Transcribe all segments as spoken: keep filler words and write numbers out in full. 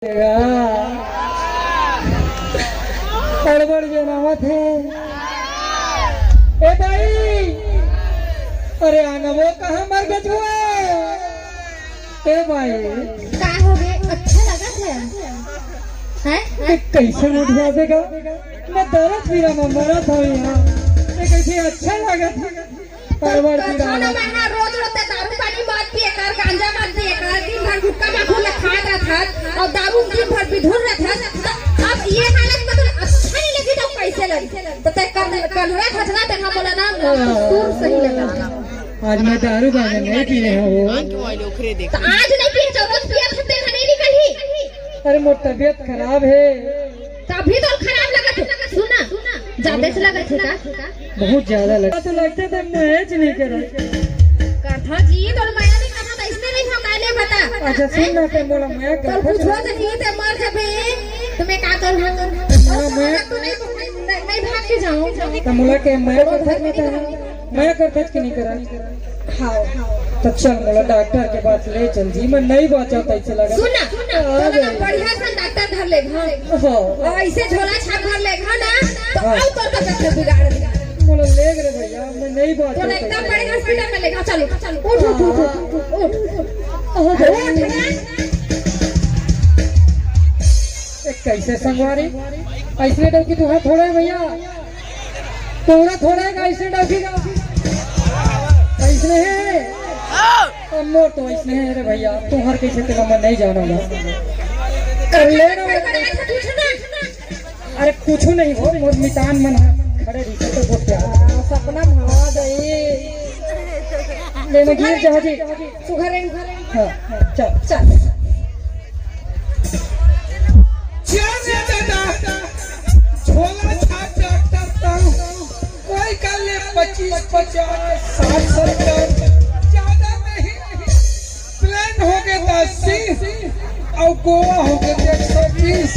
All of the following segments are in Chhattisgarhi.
हड़बड़ जनावत हे। ए भाई, अरे आना वो कहाँ मर गए हुआ? ए भाई, का हो गए? अच्छा लगा था, हैं? ए, कैसे उठ जाएगा? मैं दर्द पीरा में मरा था यहाँ। ये कैसे अच्छा लगा था? परवर की कथो ना दावत। मैं रोज रोज ते दारू पानी मत पिए कर, गांजा मत पिए कर, दिन भर गुटखा माखुर ला खात रहत और दारू दिन भर बिधुर रहत। तो अब ये हालत में तो अच्छा नहीं लगी तो कैसे लगी? तो ते कर कर रहा था ना, तेरा बोला ना, सुर सही लगा। आज मैं दारू गांजा नहीं पी रहा हूँ। तो आज नहीं पिए तो रोज पिए तो तेरा नहीं निकली। अरे मोर तबीयत खराब है। तभी तो खराब लगत हे। सुना, ज्यादा से लगत हे का? बहुत ज्यादा लगत हे। तो लगते थे, मैं च नहीं करा। कथा जी, तोर मया नहीं कथा, तो इसमें नहीं हो, काले बता। अच्छा, सुन ना, ते मोला मया तो कथा पूछो तो नहीं, ते मर जबे। तुम्हें का करूँ? मोला मया तू नहीं, नहीं, नहीं भाग के जाऊँ। तो मोला के मया कथा में तो मया करथस कि नहीं करा? हाँ। तो चल, मोला डॉक्टर के पास ले चल जी, मैं नहीं बाँचत ऐसे लगा। सुन ना, सुन ना, आ तो ना गई। बढ़िया से डॉक्टर घर ले, हाँ। हाँ। और ऐसे झोला छाप घर ले, हाँ ना, तो हाँ। अब तोर तबीयत बिगाड़ दी। मोला ले रे भैया, मैं नहीं बाँचत तो एकदम ऐसे बड़े लगा। हॉस्पिटल में ले, हाँ, चलो, चलो, उठ, उठ, उठ, उठ, उठ, उठ। हाँ। उठ ना। ए, कैसे संगवारी? ऐसने डौकी तुँहर थोड़े हे भैया, तुँहर थोड़े हे, ऐसने डौकी का। ऐसने हे। अब मोर तो ऐसने हे रे भैया, तुँहर कैसे तेला मैं नहीं जानव ना। कर ले ना। अरे कुछ नहीं हो, मोर मितान मन हे, खड़े रही तो बोल क्या। हाँ, सपना भावा दे। ले ना गिर जा जी। सुघर रही, हाँ, हाँ, चल। चल। चल रे दादा, झोला छाप डॉक्टर ताऊ, कोई कर ले पच्चीस पचास, साठ सत्तर, ज्यादा नहीं। प्लेन हो गए तो अस्सी, और गोवा हो गए तो एक सौ बीस।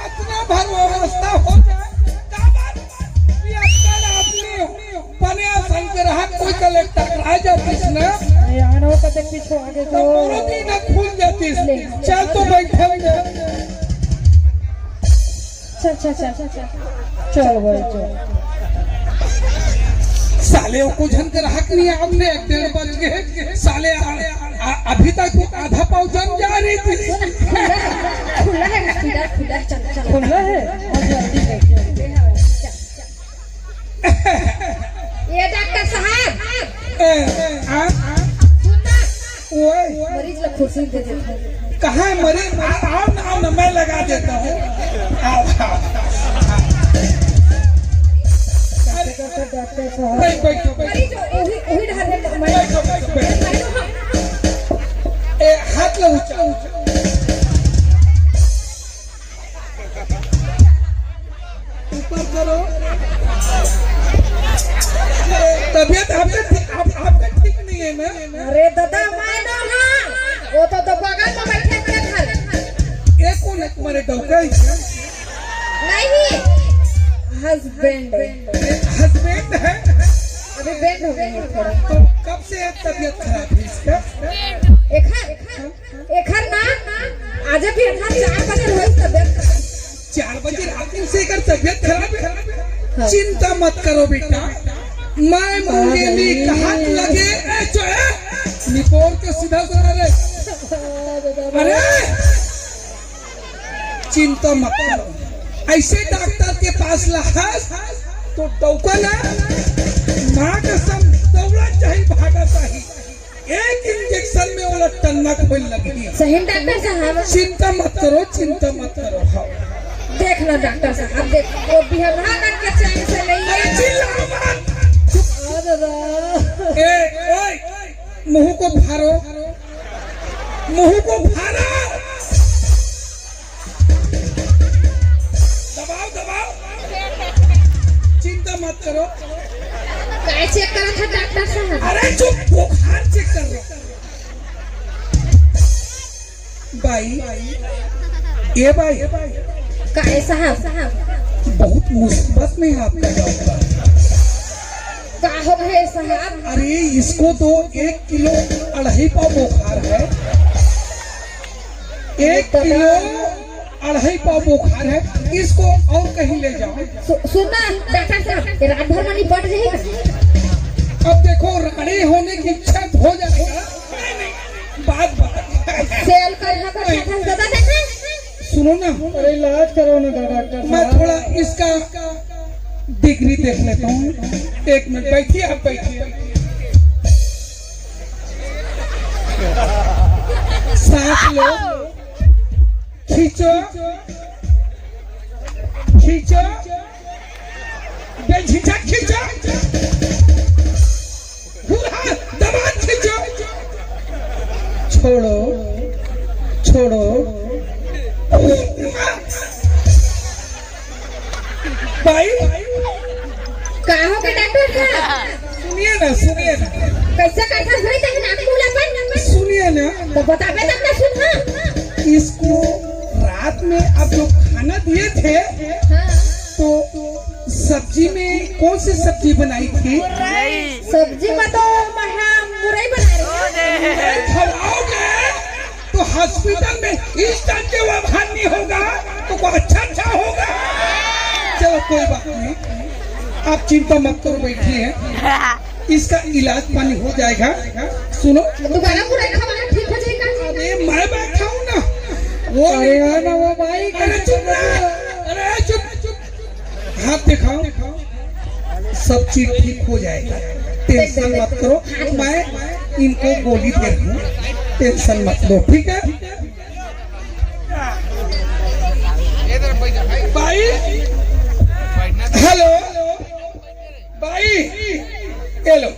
इतना भर व्यवस्था हो जाए, दादा, ये अक्कल आदमी हो। पनिया संग रहा कोई कलेक्टर आ जातिस ना। ए, आनो कते पीछे आगे तो तो। मोरो दीना खुल जातिस। ले। चल तो बैठल जा। चल, चल, चल, चल, चल। चल भाई, चल। साले वो कुछ झन के रहक नहीं आपने एक डेढ़ बज गए। साले आ, आ, अभी तक वो आधा पाव जम जा रही थी। खुला है, खुला है, खुला है, चल, चल। खुला है? और जल्दी कर, जल्दी। चल, चल। ए डॉक्टर साहब, ए, आ? सुन ना। ओए। मरीज ला कुर्सी दे दे। कहाँ है मरीज? आ, आओ ना, आओ ना, मैं लगा देता हूँ। आओ, आओ। डॉक्टर साहब। बैठ, बैठ, बैठ। मरीज वही, वही डहर है, मैं बैठ, बैठ, बैठ। ए, हाथ ला ऊंचा, ऊंचा। ऊपर करो। तबीयत आपका ठीक, आप, आपका ठीक नहीं है ना? अरे दादा, मैं ना, हाँ। वो तो, तो बगल में बैठे थे घर। ये कौन है तुम्हारे डौका है क्या? नहीं, हस्बैंड है। ये हस्बैंड है? अभी बैंड हो गए हैं थोड़ा। तो कब से तबीयत खराब है इसका? एक है, एक है। एखर ना, आज भी एखर चार बजे रोज तबियत खराब। चार बजे रात में से एकर तबियत खराब है। हाँ। चिंता मत करो बेटा, मैं मुंगेली कहात लगे, ए, जो है, निपोर के सीधा से आ रहे। अरे, चिंता मत करो, ऐसे डॉक्टर के पास लहस तो डौका ना, माँ कसम दौड़ा चाही भागा चाही। एक इंजेक्शन में ओला टन्ना खोल लगी। सही में डॉक्टर साहब। चिंता मत करो, चिंता मत करो। हाँ। देख ना डॉक्टर साहब, देख, वो बिहरहा करके चैन से नहीं है। अरे चिल्ला मत। चुप। अरे रा। ए, ओए, मुंह को फाड़ो, मुंह को फाड़ो। दबाओ, दबाओ। चिंता मत करो। काय चेक करा था डॉक्टर साहब? अरे चुप, बुखार चेक कर रहा। बाई, ए बाई। काय साहब? बहुत मुसीबत में है आपका डॉक्टर। का हो गए साहब? अरे इसको तो एक किलो अढ़ाई पाव बुखार है। एक किलो अढ़ाई पाव बुखार है, इसको और कहीं ले जाओ। सु-, सुन ना डॉक्टर साहब, ये रात भर में निपट जाही का? अब देखो, रानी होने की इच्छा हो जाएगा, बात बात। सेल कर ना कर, नहीं। डॉक्टर साहब, दादा, देखा? सुनो ना, अरे इलाज करो ना डॉक्टर मैं साहब। थोड़ा इसका डिग्री देख लेता हूँ। एक मिनट बैठिए, आप बैठिए। सांस लो, खींचो, खींचो, बेझिझक खींचो, पूरा दबा खींचो, छोड़ो, छोड़ो। भाई, का हो गे डॉक्टर साहब? सुनिए ना, सुनिए ना। कैसे करथस भाई, तनी नाम बोला पर? सुनिए ना। तो बताबे तब ना सुनहा। इसको रात में आप जो खाना दिए थे, हाँ। तो सब्जी में कौन सी सब्जी बनाई थी? सब्जी में तो महा मुरई बना रही हूँ। खवाओगे तो हॉस्पिटल में इस टाइप के व्यवहार नहीं होगा, तो कोई अच्छा अच्छा होगा। चलो कोई बात नहीं, आप चिंता मत करो, बैठिए, इसका इलाज पानी हो जाएगा। सुनो, दोबारा मुरई खवाना ठीक हो जाएगा। अरे मैं बैठा हूँ ना, वो अरे नहीं। हाँ ना, वो भाई अरे चुप ना, अरे चुप, चुप। हाथ दिखाओ, सब चीज ठीक हो जाएगा, टेंशन मत करो। मैं इनको गोली दे रहा हूँ, टेंशन मत लो, ठीक है? भाई, हेलो, भाई, ये लो,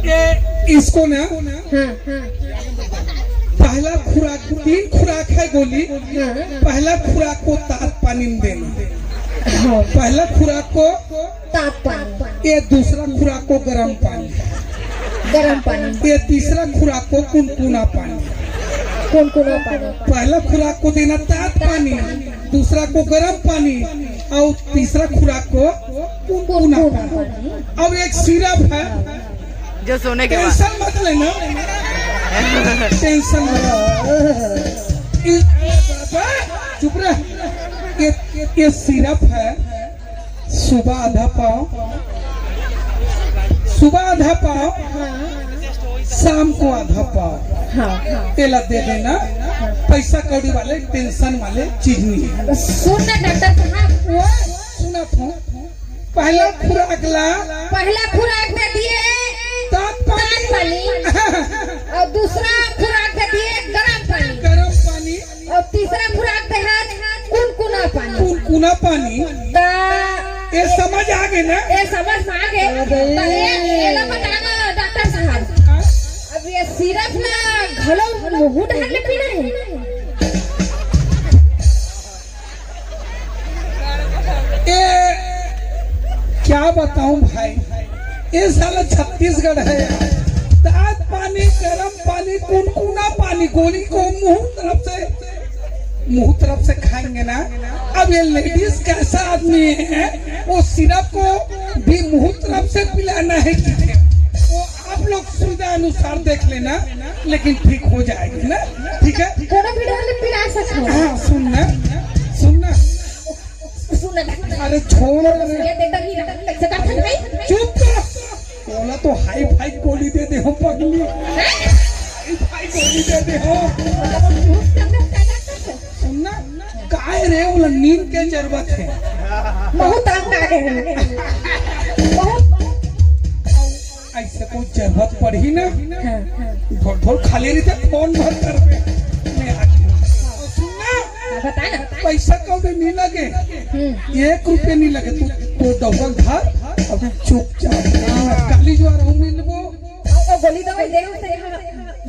ये इसको ना हाँ, हाँ। पहला खुराक, तीन खुराक है गोली। हाँ। पहला खुराक को तात पानी में देना। हाँ। पहला खुराक को तात पानी। ये दूसरा खुराक को गर्म पानी। गर्म पानी। ये तीसरा खुराक को कुनकुना पानी। कुनकुना पानी। पहला खुराक को देना तात पानी, दूसरा को गर्म पानी और तीसरा खुराक को कुनकुना पानी। और एक सिरप है, जो सोने के बाद। टेंशन मत लेना, टेंशन मत लेना। चुप रह। ये, ये सिरप है, सुबह आधा पाव, सुबह आधा पाव, शाम को आधा पाव। हाँ, हाँ। एला दे देना, पैसा कौड़ी वाले, टेंशन वाले चीज नहीं है। सुन ना डॉक्टर साहब, वो सुना था, पहला खुराक ला, पहला खुराक दे दिए तात पानी। तात पानी। और दूसरा खुराक दे दिए गरम पानी। गरम पानी। और तीसरा खुराक दे हे कुनकुना पानी। कुनकुना पानी। त ये समझ आ गे ना? ये समझ में आ गे। अबे। त ये, ये ला बताना डॉक्टर साहब। हाँ? अब ये सिरप ना घलो मुंह डाल के पीना है। ए, क्या बताऊं भाई, ये साला छत्तीसगढ़ है यार। तात पानी, गरम पानी, कुनकुना पानी, गोली को मुंह तरफ से, मुंह तरफ से खाएंगे ना। अब ये लेडीज कैसा आदमी है, वो सिरप को भी मुंह तरफ से पिलाना है कि वो आप लोग सुविधा अनुसार देख लेना, लेकिन ठीक हो जाएगी ना, ठीक है? कोनो भी डर ले पिला सकते हो। हाँ, सुन ना, सुन ना। सुन ना। अरे छोड़ रे। ये देख, ये देख, कैसे करते हैं भाई? चुप कर। बोला तो हाई फाई गोली दे दे हो पगली। हैं? हाई फाई गोली दे दे हो। मतलब, झूठ कर दे, क्या करते हैं? सुन ना, काय रे, ओला नींद के जरूरत है। बहुत तंग आ गए हैं। बहुत, बहुत। ऐसे कोई जरूरत पड़ही ना, हाँ, हाँ। ढोल ढोल खाली रहिथे, फोन भर करबे। मैं आ गया। सुन ना, हाँ, बता ना। पैसा कौड़ी नहीं लगे, हम्म। एक रुपया नहीं लगे। तू, तू डबल धर, अब चुपचाप काली जुआर हूँ मिलबो। अउ, अउ गोली दवाई दे,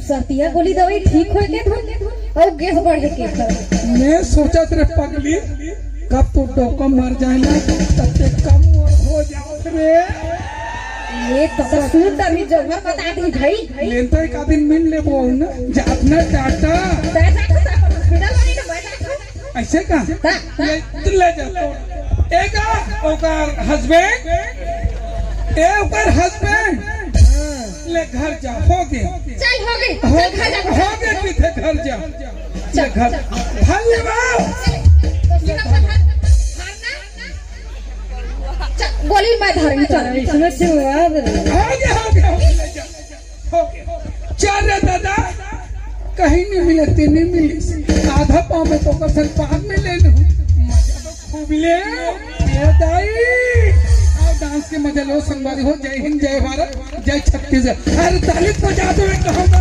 सर्दिया गोली दवाई ठीक होय के धुन, अउ गैस बढ़े के धुन। मैं सोचत रे पगली, कब तो डौका मर जाए ना, तब ते कम हो जाओ रे। ये तो ससुर तभी जौहर बता दी भाई। लेन तो एक आदमी मिल लेबो ना, जात ना टाटा। पैसा तो हॉस्पिटल वाली ना पैसा था। ऐसे का? ता, ता। ले, तू ले जा तो। एक आ, ओकर हस्बैंड, ए ओकर हस्बैंड। घर जा, हो गे। चल, हो गे। हो चल, खा जा। हो गे, किथे घर जा। ले घर। धन्यवाद। तो सीधा से घर, घर ना। चल, गोली मैं धरूंगी, चल। इसमें से हुआ हो गे, हो गे, हो गे, ले जा। हो गे। चल रे दादा, कहीं नहीं मिले, ते नहीं मिले। आधा पाँव में तो ओकर संग पार में ले लूं। मजा तो खूब ले। ए दाई, आओ डांस के मजा लो संगवारी हो। जय हिंद, जय भारत, जय छत्तीसगढ़। अरे ताली बजा दो एक हम।